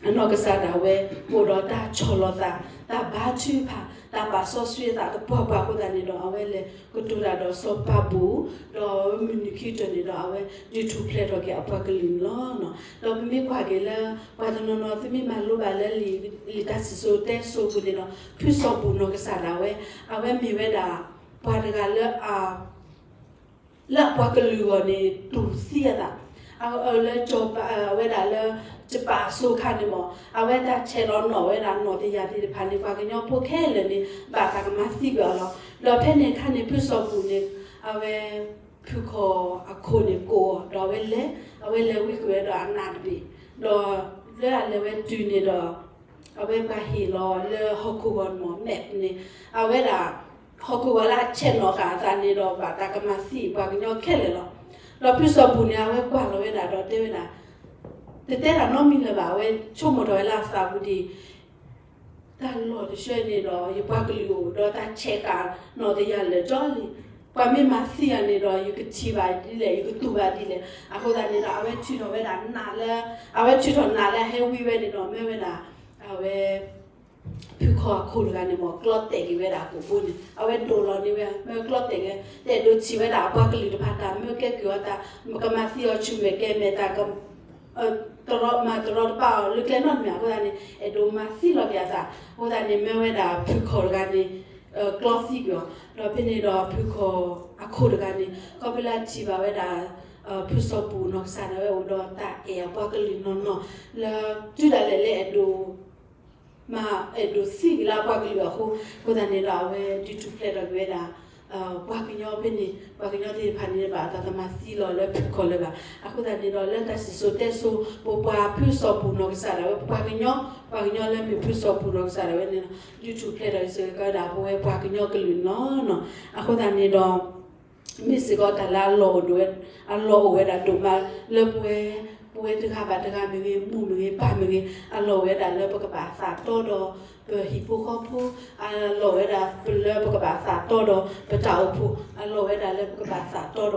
အနီၢ်ကစၢ်ဒၣ်ဝဲ အိၣ်ဒီးတၢ်ဆီၣ်လီၤသး, တၢ်ဘါထုကဖၣ်, တၢ်ပာ်စီဆှံအသးသပှၢ်ပှၢ်အဃိသတးန့ၣ်ဒီး အဝဲလဲၤကတိၤတၢ်ဒီးစီၤပၤဘူၣ်, ဒီးမုၢ်နံၤခံကတၢၢ်န့ၣ်ဒီး အဝဲဒုးထူၣ်ဖျဲးထီၣ်က့ၤအပှၤကလုာ်န့ၣ်လီၤ. ဒီးပမ့ၢ်ကွၢ်က့ၤလၢ ပှၤတနီၤနီၤ သုမ့ၢ်မၤလိဘၣ်လၢ လံာ်တၢ်စံၣ်စိၤတဲစိၤပူၤန့ၣ်ဒီး ဖုစီၤဘူၣ်နီၢ်ကစၢ်ဒၣ်ဝဲ အဝဲမ့ၢ်ဝဲဒၣ် ပှၤတဂၤလၢ လၢအပှၤကလုာ်အဂီၢ်န့ၣ် တူၢ်သံအသး, အလၢ အဝဲဒၣ်လၢ ယပၣ်အစိၤခါန့ၣ်မ့ၢ် အဝဲတၢ်ဆဲးလီၤနီၣ်ဝဲဒၣ်နီၣ်တယၢ်သ့ၣ်တဖၣ်န့ၣ် ပှၤကညီဖိခဲလၢာ်န့ၣ် ဘၣ်တၢ်ကမၤသံကွံာ်အီၤလီၤ. ဒီးဖဲန့ၣ်အခါန့ၣ် ဖုစီၤဘူၣ်န့ၣ် အဝဲ ဖုခီၣ်အခိၣ်န့ၣ်ကိးအီၤ ဒီးအဝဲလဲၤ, အဝဲလဲၤဝံဃုာ်ဝဲဒီးအနးတဘ့ၣ်, ဒီးလၢအလဲၤဝဲတုၤန့ၣ်ဒီး အဝဲပှၤဟ့ၣ်လီၤလၢဟီၣ်ခိၣ်ဂီၢ်န့ၣ်မ့ၢ် map န့ၣ် အဝဲဒၣ် ဟီၣ်ခိၣ်ဂီၢ်လၢအဆဲးနီၣ်ဃာ်အသးန့ၣ်ဒီး ဘၣ်တၢ်ကမၤသံပှၤကညီခဲလၢာ်လီၤ. ဒီးဖုစီၤဘူၣ်န့ၣ် အဝဲကွၢ်လီၤဝဲဒၣ်ဒီးတဲဝဲဒၣ် တတဲတၢ်နီတမံၤလၢၤဘၣ်, အဝဲဆိကမိၣ်ထီၣ်ဝဲလၢအသးပူၤဒ်အံၤ တၢ်လီၢ်တဆၢန့ၣ်ဒီး ယပှၤကလုာ်အိၣ်ဒီးတၢ်ဆဲးဃာ်နီၣ်တယၢ်လၢာ်ကၠီလံ. ပှၤမ့ၢ်မၤသံယၤန့ၣ်ဒီး ယကထံၣ်ဘၣ်ဒ်လဲၣ် ယကတူၢ်ဘၣ်ဒ်လဲၣ်. အဃိသတးန့ၣ်ဒီး အဝဲထုးထီၣ်ဝဲဒၣ်နးလၢ, အဝဲထုးထီၣ်နးလၢအဟဲဝံဝဲန့ၣ်ဒီး မ့ၢ်ဝဲဒၣ် အဝဲ ဖုခီၣ်အခိၣ်တဂၤန့ၣ်မ့ၢ် ကျီတဲာ်က့ၤဝဲဒၣ်အကိာ်ဘိန့ၣ် အဝဲဒိးလီၤန့ၢ်ဝဲ မ့ၢ်ကျီတဲာ်က့ၤ တအဲၣ်ဒိးထံၣ်ဝဲဒၣ်အပှၤကလုာ်တဖၣ်တၢ်မၢကဲကုၢ်အီၤ တၢ်ကမၤသံအီၤဆူၣ်မဲာ်ကဲမဲာ် တၢ် တရီမၤတရီတပါအီၤလၢကျဲနီတမံၤအဃိသတးန့ၣ် အဲၣ်ဒိးမၤသံလီၤက့ၤအသး. အဃိသတးန့ၣ် မ့ၢ်ဝဲဒၣ်ဖုခီၣ်တဂၤန့ၣ် ကျီသံကွံာ်အီၤ. ဒီးဖဲန့ၣ်ဒီးဖုခီၣ်အခိၣ်တဂၤန့ၣ် ခီဖျိလၢအထံၣ်ဘၣ်ဝဲဒၣ် ဖုစီၤဘူၣ်နီၢ်ကစၢ်ဒၣ်ဝဲအိၣ်ဒီးတၢ်အဲၣ်အပှၤကလုာ်နီၢ်နီၢ် လၢတုၤဒၣ်လဲာ်လၢအဲၣ်ဒိး မၤအဲၣ်ဒိးသံက့ၤလၢအပှၤကလုာ်အဃိ, အဃိသတးန့ၣ်ဒီးအဝဲဒုးထူၣ်ဖျဲးထီၣ်က့ၤဝဲဒၣ် ပှၤကညီဖဲန့ၣ် ပှၤကညီသ့ၣ်တဖၣ်န့ၣ် ဘၣ်တၢ်တမၤသံလီၤလၢဖုခီၣ်လၢၤဘၣ်. အဃိသတးန့ၣ်ဒီး လၢတၢ်စံၣ်စိၤတဲစိၤ ပပှၤဖုစီၤဘူၣ်နီၢ်ကစၢ်ဒၣ်ဝဲ ပပှၤကညီ, ပှၤကညီလၢမ့ၢ်ဖုစီၤဘူၣ်နီၢ်ကစၢ်ဒၣ်ဝဲန့ၣ် ဒုးထူၣ်ဖျဲးထီၣ်က့ၤစ့ၢ်ကီးဝဲဒၣ် ပဝဲပှၤကညီကလုာ်န့ၣ်လီၤ. အဃိသတးန့ၣ်ဒီး မ့ၢ်စ့ၢ်ကီးတၢ်လၢအလီၢ်အိၣ်ဝဲ, အလီၢ်အိၣ်ဝဲဒၣ်ဒိၣ်မးလၢပဝဲ, ပဝဲတဂၤဘၣ်တဂၤမ့ၢ်ဂ့ၤ, မိၢ်မ့ၢ်ဂ့ၤ, ပၢ်မ့ၢ်ဂ့ၤ, အလီၢ်အိၣ်ဝဲဒၣ်လၢပကဘၣ်သးတီဒီးပဟံၣ်ဖိဃီဖိ, အလီၢ်ဝဲဒၣ်လၢပကဘၣ်သးတီဒီးပတၢ်အိၣ်ဖှိၣ်, အလီၢ်ဝဲဒၣ်လၢပက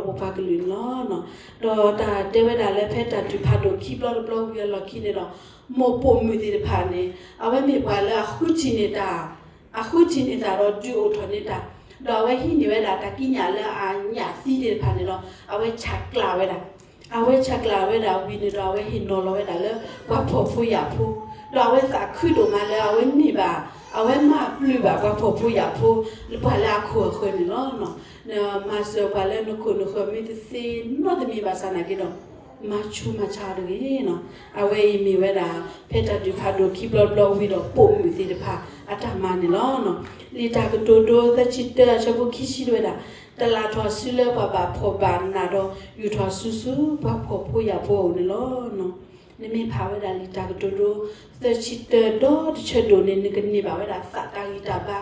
ဘၣ်သးတီဒီးပပှၤကလုာ်န့ၣ်လီၤ. ဒီးတၢ်တဲဝဲဒၣ်လၢဖဲတၢ်ဒုးဖးဒိၣ်ခံဘျီတဘျီဝံၤအလီၢ်ခံန့ၣ်ဒီး မိၢ်ပိာ်မုၣ်သ့ၣ်တဖၣ်န့ၣ် အဝဲမ့ၢ်ပှၤလၢအဃုထံၣ်န့ၢ်တၢ်, အဃုထံၣ်န့ၢ်တၢ်ဒီးဒုးအိၣ်ထီၣ်န့ၢ်တၢ်, ဒီးအဝဲဟံးန့ၢ်ဝဲဒၣ်တၢ်ကံးညာ်လၢအညၣ်သံသ့ၣ်တဖၣ်န့ၣ်ဒီး အဝဲဆဲးကျိးဝဲဒၣ်, အဝဲဆဲးကျိးဝဲဒၣ်ဝံၤန့ၣ်ဒီး အဝဲဟ့ၣ်နီၤလီၤဝဲဒၣ်လၢပှၤဖှီၣ်ဖိယာ်ဖိ, ဒီးအဝဲသးခုဒိၣ်မးလၢအဝဲန့ၢ်ဘၣ်, အဝဲမၤပျုၢ်ဘၣ်ပှၤဖှီၣ်ဖိယာ်ဖိ, လၢပှၤလၢအခိၣ်အဃၢၤန့ၣ်လီၤ. မၤစၢၤပှၤလၢနခိၣ်နဃၢၤမ့ၢ်တသ့နီတမံၤဘၣ်ဆၣ်နာ်က့ဒီး မၤဆူးမၤဆါတဂ့ၤ. အဝဲအံၤမ့ၢ်ဝဲဒၣ် ဖဲတၢ်ဒုးဖးဒိၣ်ခံဘျီတဘျီဝံၤဒီးပိာ်မုၣ်သ့ၣ်တဖၣ်အတၢ်မၤန့ၣ်လီၤ. လံာ်တၢ်ကတိၤဒိ သၢဆံတၢ အဆၢဖိခံဆံ တဲဝဲဒၣ်, တလးထီၣ်စုလၢပှၤဘၣ်ဖှီၣ်ဘၣ်နးဒီး ယူာ်ထီၣ်စုဆူပှၤဖှီၣ်ဖိယာ်ဖိအအိၣ်န့ၣ်လီၤ. နမ့ၢ်ဖးဝဲဒၣ်လံာ်တၢ်ကတိၤဒိ သၢဆံတၢ ဒီတဆၢဒိၣ်န့ၣ် နကန့ၢ်ဘၣ်ဝဲဒၣ်သးတၢ်ဂံၢ်တၢ်ဘါ,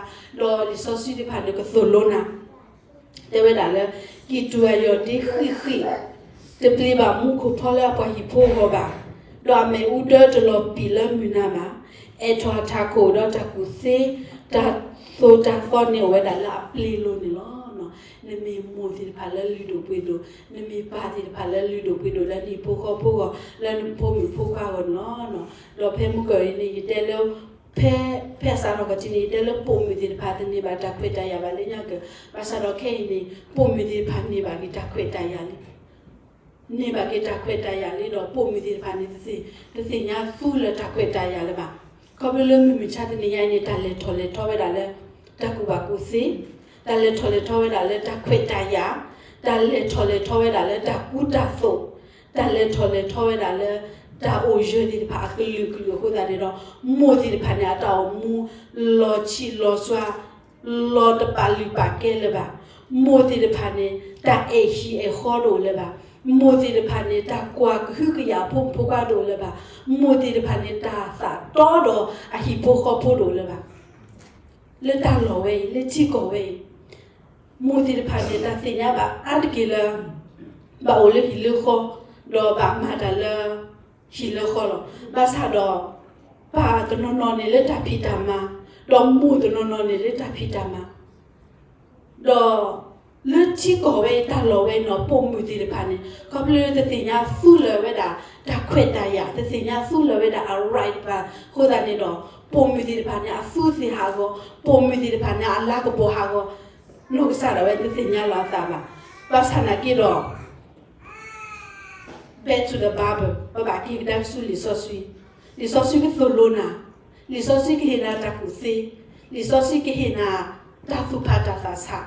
ဒီးလံာ်စီဆှံသ့ၣ်တဖၣ်န့ၣ်ကသိၣ်လိနၤ တဲဝဲဒၣ်လၢ ကံၢ်တူာ်အယီၢ်ဒ့ဃံးဃံး, တပျံၤဘၣ်မူခိၣ်ဖီလၢအပှၤဟံၣ်ဖိအဂီၢ်ဘၣ်, ဒီးအမ့ၣ်အူဒၢတလီၤပံာ်လၢမုၢ်နၤဘၣ်, အဲၣ်ထီၣ်အထးခိၣ်ဒီးတၢ်ကူၣ်သ့, တၢ်သိၣ်တၢ်သီန့ၣ်အိၣ်ဝဲဒၣ်လၢအပျ့ၤလိၤန့ၣ်လီၤ. နမ့ၢ်မိၢ်သ့ၣ်တဖၣ်လၢလုၢ်ဒိၣ်ပှ့ၤဒိၣ်, နမ့ၢ်ပၢ်သ့ၣ်တဖၣ်လၢလုၢ်ဒိၣ်ပှ့ၤဒိၣ်လၢနဟံၣ်ဖိဃီဖိအဂီၢ်, လၢနဖိမုၣ်ဖိခွါအဂီၢ်န့ၣ်လီၤ. ဒီးဖဲမုၢ်ကီၢ်အံၤန့ၣ် ယတဲလၢ ဖဲ ဖဲအစးထီၣ်ခီၣ်ထံးန့ၣ် ယတဲလၢပိာ်မုၣ်သ့ၣ်တဖၣ်တန့ၢ်ဘၣ်တၢ်ခွဲးတၢ်ယာ်ဘၣ်လၢညါကၢၢ်, ဘၣ်ဆၣ်ဒီးခဲအံၤန့ၣ် ပိာ်မုၣ်သ့ၣ်တဖၣ်န့ၢ်ဘၣ်က့ၤတၢ်ခွဲးတၢ်ယာ်လံ န့ၢ်ဘၣ်က့ၤတၢ်ခွဲးတၢ်ယာ်လံဒီး ပိာ်မုၣ်သ့ၣ်တဖၣ်န့ၣ် တသ့ၣ်ညါသူလၢတၢ်ခွဲးတၢ်ယာ်လၢၤဘၣ်. ခီဖျိလၢမုၢ်မဆါတနံၤညါအံၤန့ၣ် တၢ်လဲၤထီၣ်လဲၤထီဝဲဒၣ်လၢ တၢ်ကူၣ်ဘၣ်ကူၣ်သ့, တၢ်လဲၤထီၣ်လဲၤထီဝဲဒၣ်လၢတၢ်ခွဲးတၢ်ယာ်, တၢ်လဲၤထီၣ်လဲၤထီဝဲဒၣ်လၢတၢ်ကူတၢ်သိး, တၢ်လဲၤထီၣ်လဲၤထီဝဲဒၣ်လၢ တၢ်အိၣ်ယၢၤသ့ၣ်တဖၣ်အကလုာ်ကလုာ်အဃိသတးန့ၣ်ဒီး မိၢ်သ့ၣ်တဖၣ်န့ၣ် အတၢ်အိၣ်မူ လီၤဆံးလီၤစွါ လီၤတပာ်လုၢ်ပာ်ကဲလၢၤဘၣ်. မိၢ်သ့ၣ်တဖၣ်န့ၣ် တၢ်အဲၣ်ဟံၣ်အဲၣ်ဃီတအိၣ်လၢၤဘၣ်. မိၢ်သ့ၣ်တဖၣ်န့ၣ် တၢ်ကွၢ်ကဟုကယာ်အဖိမုၣ်ဖိခွါတအိၣ်လၢၤဘၣ်. မိၢ်သ့ၣ်တဖၣ်န့ၣ် တၢ်သးတီဒီးအဟံၣ်ဖိဃီဖိတအိၣ်လၢၤဘၣ်. လၢတၢ်လီၢ်ဝဲအံၤ လၢထံကီၢ်ဝဲအံၤ မိၢ်သ့ၣ်တဖၣ်န့ၣ် တၢ်သ့ၣ်ညါဘၣ်အါတက့ၢ်လၢ ဘၣ်အိၣ်လၢဟံၣ်လၢဃီ, ဒီးဘၣ်မၤတၢ်လၢ ဟံၣ်လၢဃီလီၤ. ဘၣ်ဆၣ်ဒီး ပၢ်တနီၤနီၤန့ၣ်လၢတၢ်ဖံးတၢ်မၤ, ဒီးမိၢ်တနီၤနီၤန့ၣ်လၢတၢ်ဖံးတၢ်မၤ ဒီး လၢထံကီၢ်ဝဲအံၤတၢ်လီၢ်ဝဲအံၤနီၤ ပိာ်မုၣ်သ့ၣ်တဖၣ်န့ၣ် ခီဖျိတသ့ၣ်ညါသူလၢၤဝဲဒၣ် တၢ်ခွဲးတၢ်ယာ် တသ့ၣ်ညါသူလၢၤဝဲဒၣ်အ right ဘၣ်အဃိသတးန့ၣ်ဒီး ပိာ်မုၣ်သ့ၣ်တဖၣ်န့ၣ် အသူသ့ၣ်ဟးဂီၤ, ပိာ်မုၣ်သ့ၣ်တဖၣ်န့ၣ် အလၤကပီၤဟးဂီၤ, နီၢ်ကစၢ်ဒၣ်ဝဲတသ့ၣ်ညါလီၤအသးဘၣ်. ဘၣ်ဆၣ်နာ်က့ဒီး back to the Bible ပဘၣ်က့ၤကဒါဆူလံာ်စီဆှံ, လံာ်စီဆှံကသိၣ်လိနၤ, လံာ်စီဆှံကဟ့ၣ်နၤတၢ်ကူၣ်သ့, လံာ်စီဆှံကဟ့ၣ်နၤ တၢ်သူၣ်ဖးတၢ်သးဆး.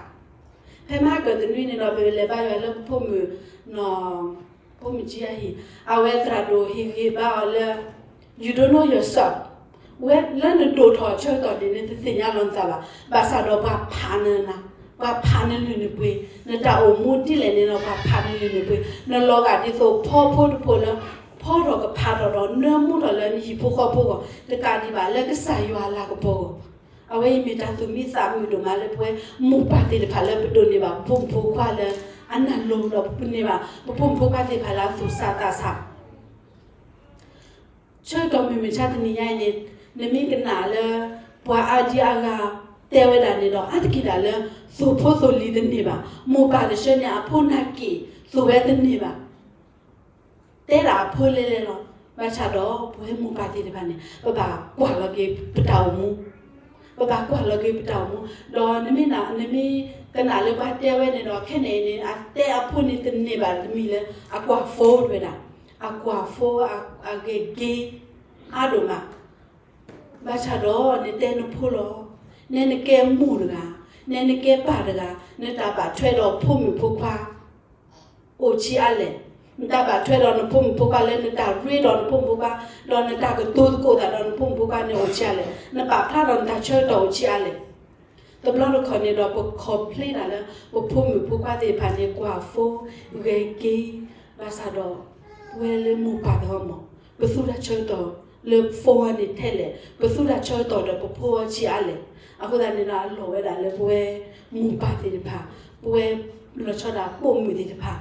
ဖဲမဟါကၢၢ်တနွံန့ၣ်ဒီး ပလဲၤဘါယွၤလၢပဖိမုၣ်, ဖိမုၣ်ကံအဟံၣ်, အဝဲသရၣ်ဒိၣ်ဟ့ၣ်ဂံၢ်ဘါအီၤလၢ you don't know yourself, ဝဲလၢနဒိၣ်ထီၣ်ဆၢကတီၢ်န့ၣ် နတသ့ၣ်ညါလီၤနသးဘၣ်. ဘၣ်ဆၣ်ဒီးပှၤဖးနၤ, ပှၤဖးနလုၢ်နပှ့ၤ, နတၢ်အိၣ်မူဒ်လဲၣ်န့ၣ်ဒီး ပှၤဖးနလုၢ်နပှ့ၤ, နလီၤဂာ်ဒ်သိးဖီဖိတဖိလၢ ဖီထီၣ်ကဖးထီၣ်ဒီး နၢမူထီၣ်လၢနဟံၣ်ဖိဃီဖိအဂီၢ်, တကးဒံးဘၣ်လၢကစၢ်ယွၤအလၤကပီၤအဂီၢ်. အဝဲအံၤမ့ၢ်တၢ်သူၣ်မံသးမုာ်ဒိၣ်မးလၢပဝဲမိၢ်ပၢ်သ့ၣ်တဖၣ်လၢပဒိးန့ၢ်ဘၣ်ပဖိမုၣ်ဖိခွါလၢအနၢ်လိၤဒီး ပန့ၢ်ဘၣ်ပဖိမုၣ်ဖိခွါသ့ၣ်တဖၣ်လၢအသူၣ်ဆးသးဆး ဆၢကတီၢ်မုၢ်မဆါတနံၤညါအံၤန့ၣ် နမ့ၢ်ကနၣ်လၢ ပှၤအါဒံအါဂၤတဲဝဲဒၣ်န့ၣ်ဒီး အါတက့ၢ်ဒၣ်လၢ သိၣ်ဖိသိၣ်လံၤတန့ၢ်ဘၣ်. မိၢ်ပၢ်တဆၢန့ၣ် အဖိနာ်က့ၢ်သိၣ်ဝဲတန့ၢ်ဘၣ်. တဲဒၣ်အဖိလဲလဲလီၤ. ဘၣ်ဆၣ်ဒီးပဝဲမိၢ်ပၢ်သ့ၣ်တဖၣ်န့ၣ် ပဘၣ်ကွၢ်လီၤက့ၤပတၢ်အိၣ်မူ ပဘၣ်ကွၢ်လီၤက့ၤပတၢ်အိၣ်မူ, ဒီးနမ့ၢ်နၤ နမ့ၢ်ကနၣ်လၢပှၤတဲဝဲန့ၣ်ဒီး ခဲန့ၣ်န့ၣ် အတဲအဖိန့ၣ်တန့ၢ်ဘၣ်တမံၤလၢ အကွၢ် phone တဝဲဒၣ်, အကွၢ် phone အဂဲၤ game အါဒိၣ်မး. ဘၣ်ဆၣ်ဒီးနတဲနဖိလီၤ. နဲနကဲမိၢ်တဂၤ, နဲနကဲပၢ်တဂၤ, နတၢ်ဘၣ်ထွဲဒီးဖိမုၣ်ဖိခွါ အိၣ်ဆံးအါလဲၣ်. နတၢ်ဘၣ်ထွဲဒီးနဖိမုၣ်ဖိခွါလၢနတၢ်ရ့ဒီးနဖိမုၣ်ဖိခွါ, ဒီးနတၢ်ကတိၤသကိးသးဒီးနဖိမုၣ်ဖိခွါန့ၣ်အိၣ်ဆံးအါလဲၣ်. နပာ်ဖျါဒီးနတၢ်ဆၢကတီၢ်အိၣ်ဆံးအါလဲၣ်. တဘျီတခီၣ်န့ၣ်ဒီး ပ complain တၢ်လၢ ပဖိမုၣ်ဖိခွါသ့ၣ်တဖၣ်န့ၣ် ကွၢ် phone ဂဲၤ game, ဘၣ်ဆၣ်ဒီး ပဝဲလၢမိၢ်ပၢ်သ့ၣ်တဖၣ်မး ပသူတၢ်ဆၢကတီၢ်လၢ phone အံၤန့ၣ်ထဲလဲၣ်, ပသူတၢ်ဆၢကတီၢ်ဒီးပဖိအံၤဆံးအါလဲၣ်. အဃိသတးန့ၣ်ဒီး အလီၢ်ဝဲဒၣ်လၢပဝဲမိၢ်ပၢ်သ့ၣ်တဖၣ်, ပဝဲလီၤဆီဒၣ်ပိာ်မုၣ်သ့ၣ်တဖၣ်,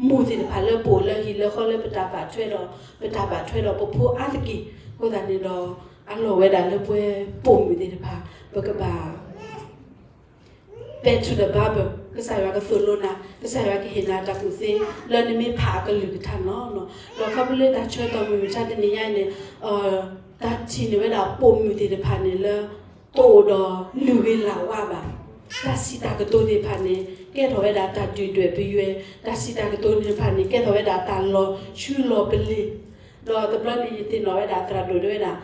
မိၢ်သ့ၣ်တဖၣ်လၢပအိၣ်လၢဟံၣ်လၢဃီလၢပတၢ်ဘၣ်ထွဲဒီး, ပတၢ်ဘၣ်ထွဲဒီးပဖိအါတက့ၢ်. အဃိသတးန့ၣ်ဒီး အလီၢ်ဝဲဒၣ်လၢပဝဲပိာ်မုၣ်သ့ၣ်တဖၣ် ပကဘၣ် back to the Bible, ကစၢ်ယွၤကသိၣ်လိနၤ, ကစၢ်ယွၤကဟ့ၣ်နၤတၢ်ကူၣ်သ့ လၢနမ့ၢ်ဖးအကလုၢ်ကထါန့ၣ်လီၤ. ဒီးခီဖျိလၢတၢ်ဆၢကတီၢ်မုၢ်မဆါတနံၤညါအံၤန့ၣ် တၢ်ထံၣ်န့ၢ်ဝဲဒၣ်ပိာ်မုၣ်သ့ၣ်တဖၣ်န့ၣ်လၢ တအိၣ်ဒီးလုၢ်ဂ့ၤလၢ်ဝါဘၣ်. တၢ်စံးတၢ်ကတိၤသ့ၣ်တဖၣ်န့ၣ် ကဲထီၣ်ဝဲဒၣ်တၢ်ဒုၣ်ဒွဲၣ်ပယွဲ, တၢ်စံးတၢ်ကတိၤသ့ၣ်တဖၣ်န့ၣ် ကဲထီၣ်ဝဲဒၣ်တၢ်လီၤဆူလီၤပလ့ၤ. ဒီးတဘျီန့ၣ်ယသ့ၣ်နီၣ်ဝဲဒၣ်သရၣ်ဒိၣ်တဲဝဲဒၣ်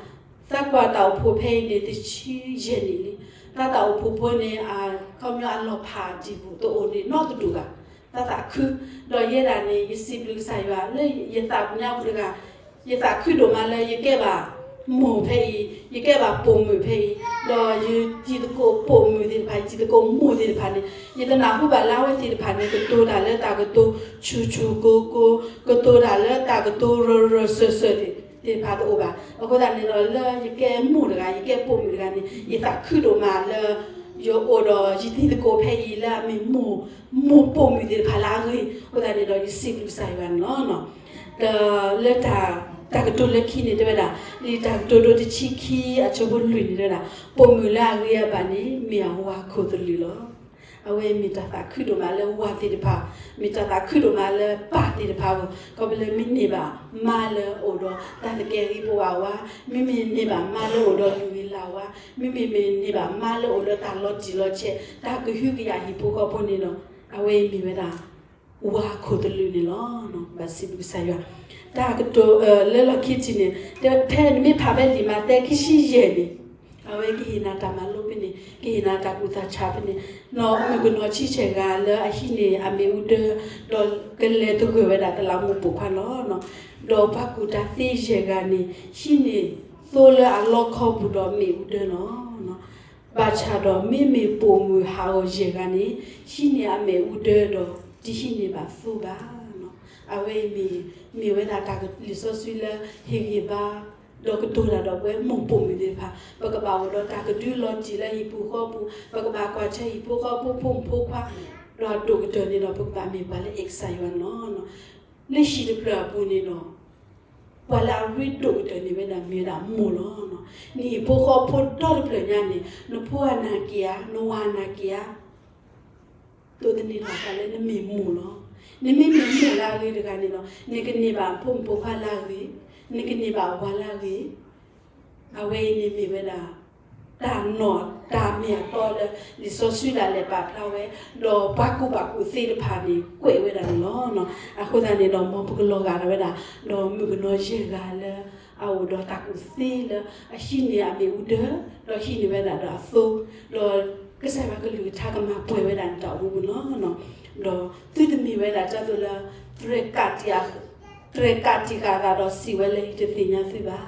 သးကွၢ်တၢ်အိၣ်ဖှိၣ်ဖဲအံၤန့ၣ် တဆံယဲၢ်နံၣ်လံ. သးတၢ်အိၣ်ဖှိၣ်ဖိန့ၣ် အခီပညီအလီၤဖးဒံးပူၤ တအိၣ်န့ၣ်နီတဒူၣ်ဘၣ်. တၢ်သးခု, ဒီးယဲဒၣ်န့ၣ် ယစံးဘျုးကစၢ်ယွၤလၢယသးပူၤညါပူၤတဂၤ, ယသးခုဒိၣ်မးလၢယကဲဘၣ်မိၢ်ဖဲအံၤ, ယကဲဘၣ်ပိာ်မုၣ်ဖဲအံၤ, ဒီးယတံၤသကိးပိာ်မုၣ်သ့ၣ်တဖၣ်, ယတံၤသကိးမိၢ်သ့ၣ်တဖၣ်န့ၣ် ယတနၢ်ဟူဘၣ်လၢအဝဲသ့ၣ်တဖၣ်န့ၣ် ကတိၤတၢ်လၢတၢ်ကတိၤဆူၣ်ဆူၣ်ကိၤကိၤ, ကတိၤတၢ်လၢတၢ်ကတိၤရၢၢ်ရၢၢ်စၢၢ်စၢၢ်သ့ၣ်တဖၣ်တအိၣ်ဘၣ်. အဃိသတးန့ၣ်ဒီး လၢယကဲမိၢ်တဂၤ, ယကဲပိာ်မုၣ်တဂၤန့ၣ် ယသးခုဒိၣ်မးလၢ ယအိၣ်ဒီးယတံၤသကိးဖဲအံၤလၢအမ့ၢ်မိၢ်, မိၢ်ပိာ်မုၣ်သ့ၣ်တဖၣ်လၢအဂ့ၤ, အဃိသတးန့ၣ်ဒီး ယစံးဘျုးကစၢ်ယွၤန့ၣ်လီၤ. ဒီးလၢတၢ်, တၢ်ကတိၤလၢခံန့ၣ်တဲဝဲဒၣ်, လံာ်တၢ်ကတိၤဒိတဆံခံအဆၢဖိလွံၢ်န့ၣ်တဲဝဲဒၣ်, ပိာ်မုၣ်လၢအဂ့ၤအဘၣ်န့ၣ် မ့ၢ်အဝၤခိၣ်သလုးလီၤ. အဝဲအံၤမ့ၢ်တၢ်သးခုဒိၣ်မးလၢဝၤသ့ၣ်တဖၣ်, မ့ၢ်တၢ်သးခုဒိၣ်မးလၢပၢ်သ့ၣ်တဖၣ်အဂီၢ်, ခီဖျိလၢမ့ၢ်န့ၢ်ဘၣ်မါလၢအအိၣ်ဒီးတၢ်သကဲးဂ့ၤပဝးဝါ, မ့မ့ၢ်န့ၢ်ဘၣ်မါလၢအအိၣ်ဒီးလုၢ်ဂ့ၤလၢ်ဝါ, မ့မ့ၢ်န့ၢ်ဘၣ်မါလၢအအိၣ်ဒီးတၢ်လီၤတံၢ်လီၤဆဲး, တၢ်ကဟုကယာ်ဟံၣ်ဖိဃီဖိန့ၣ်ဒီး အဝဲအံၤမ့ၢ်ဝဲဒၣ် ဝၤခိၣ်သလုးန့ၣ်လီၤ. ဘၣ်စံးဘျုးကစၢ်ယွၤ, တၢ်ကတိၤလၢလီၢ်ခံထံၣ်န့ၣ်, ဖဲနမ့ၢ်ဖးဖဲလံာ်မးသဲခံဆံယဲၢ်န့ၣ်, အဝဲကဟ့ၣ်နၤတၢ်မၤလိဖဲန့ၣ်, ကဟ့ၣ်နၤတၢ်ကူၣ်သးဆးဖဲန့ၣ်, နီၢ်မုၣ်ကနီၤဆံဆဲၣ်ဂၤလၢအဟံးန့ၢ်အမ့ၣ်အူဒၢ, ဒီးကလဲၤသဂၢၢ်ဝဲဒၣ်တလးမူးပိာ်ခွါလီၤ. ဒီးပှၤကူၣ်တၢ်သ့ယဲၢ်ဂၤန့ၣ် ဟံးန့ၢ်သိလၢအလီခီပူၤဒီးမ့ၣ်အူဒၢလီၤ. ဘၣ်ဆၣ်ဒီးမ့မ့ၢ်ပိာ်မုၣ်ဟးဂီၤယဲၢ်ဂၤန့ၣ် ဟံးန့ၢ်အမ့ၣ်အူဒၢဒီးတဟံးန့ၢ်ဘၣ်သိဘၣ်. အဝဲအံၤမ့ၢ်, မ့ၢ်ဝဲဒၣ်တၢ်လံာ်စီဆှံလၢဟ့ၣ်ဂံၢ်ဘါ ဒီးကတိၤတၢ်ဒီးပဝဲမိၢ်ပိာ်မုၣ်သ့ၣ်တဖၣ်, ပကဘၣ်အိၣ်ဒီးတၢ်ကဒုလီၤတံၢ်လၢဟံၣ်ပူၤဃီပူၤ, ပကဘၣ်ကွၢ်ဆၢဟံၣ်ဖိဃီဖိ ဖိမုၣ်ဖိခွါ, ဒီးအဒိၣ်ကတၢၢ်န့ၣ်ဒီး ပကဘၣ်မ့ၢ်ပှၤလၢအဲၣ်ကစၢ်ယွၤန့ၣ်လီၤ. လၢဟံၣ်တဖျၢၣ်အပူၤန့ၣ်ဒီး ပှၤလၢအရ့ဒိၣ်ကတၢၢ်န့ၣ်ဝဲဒၣ်မ့ၢ်ဝဲဒၣ်မိၢ်လီၤ. နဟံၣ်ဖိဃီဖိဒီတဖျၢၣ်ညါန့ၣ် နဖိအနၢ်က့ၤဧါ, နဝၤအနၢ်က့ၤဧါ, ဒိးသန့ၤထီၣ်သးလၢနမ့ၢ်မိၢ်လီၤ. နမ့မ့ၢ်မိၢ်လၢအဂ့ၤတဂၤန့ၣ်ဒီး နကန့ၢ်ဘၣ်ဖိမုၣ်ဖိခွါလၢအဂ့ၤ, နကန့ၢ်ဘၣ်ဝၤလၢအဂ့ၤ, အဝဲအံၤန့ၣ်မ့ၢ်ဝဲဒၣ် တၢ်နီၢ်တၢ်မ့ၢ်အတီလၢ လံာ်စီဆှံဒၣ်လဲာ်ပာ်ဖျါဝဲ, ဒီးပှၤကူၣ်ဘၣ်ကူၣ်သ့တဖၣ်န့ၣ် ကွဲးဝဲဒၣ်န့ၣ်လီၤ. အဃိသတးန့ၣ်ဒီး မ်ပကလီၤဂာ်ထီၣ်ဝဲဒၣ် ဒီးမုၣ်ကနီၤယဲၢ်ဂၤလၢ အအိၣ်ဒီးတၢ်ကူၣ်သ့လၢ အဟံးန့ၢ်အမ့ၣ်အူဒၢ, ဒီးဟံးန့ၢ်ဝဲဒၣ်ဒီးအသိ, ဒီးကစၢ်ယွၤကလုၢ်ကထါကမၤပှဲၤဝဲဒၣ်န့ၣ်တၢ်အိၣ်မူပူၤလီၤ. ဒီးသုတမ့ၢ်ဝဲဒၣ်ဒ်သိးလၢ တြဲၤကးတံာ်ဃာ်သးဒီးစံးဝဲလၢ ယတသ့ၣ်ညါသုဘၣ်.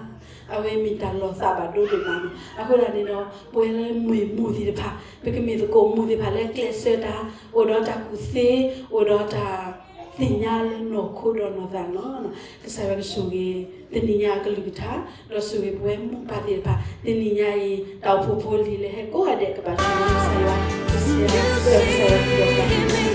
အဝဲမ့ၢ်တၢ်လီၤသးဘၣ်ဒိဒိၣ်မးန့ၣ်. အဃိသတးန့ၣ်ဒီး ပဝဲလၢမ့ၢ်မိၢ်သ့ၣ်တဖၣ် ပကမ့ၢ်သကိးမိၢ်သ့ၣ်တဖၣ်လၢကျဲးစၢးတၢ် အိၣ်ဒီးတၢ်ကူၣ်သ့, အိၣ်ဒီးတၢ်သ့ၣ်ညါလၢနီၢ်ခိဒီးနီၢ်သးန့ၣ်လီၤ. ကစၢ်ယွၤကဆိၣ်ဂ့ၤ တနံၤညါအကလုၢ်ကထါ, ဒီးဆိၣ်ဂ့ၤပဝဲမိၢ်ပၢ်သ့ၣ်တဖၣ် တနံၤညါအံၤ တၢ်အိၣ်ဖှိၣ်ဖိလံၤလၢဟဲကိးဂၤဒဲး ကဘၣ်ဆိၣ်ဂ့ၤကစၢ်ယွၤ, ကစၢ်ယွၤကဆိၣ်ဂ့ၤပှၤ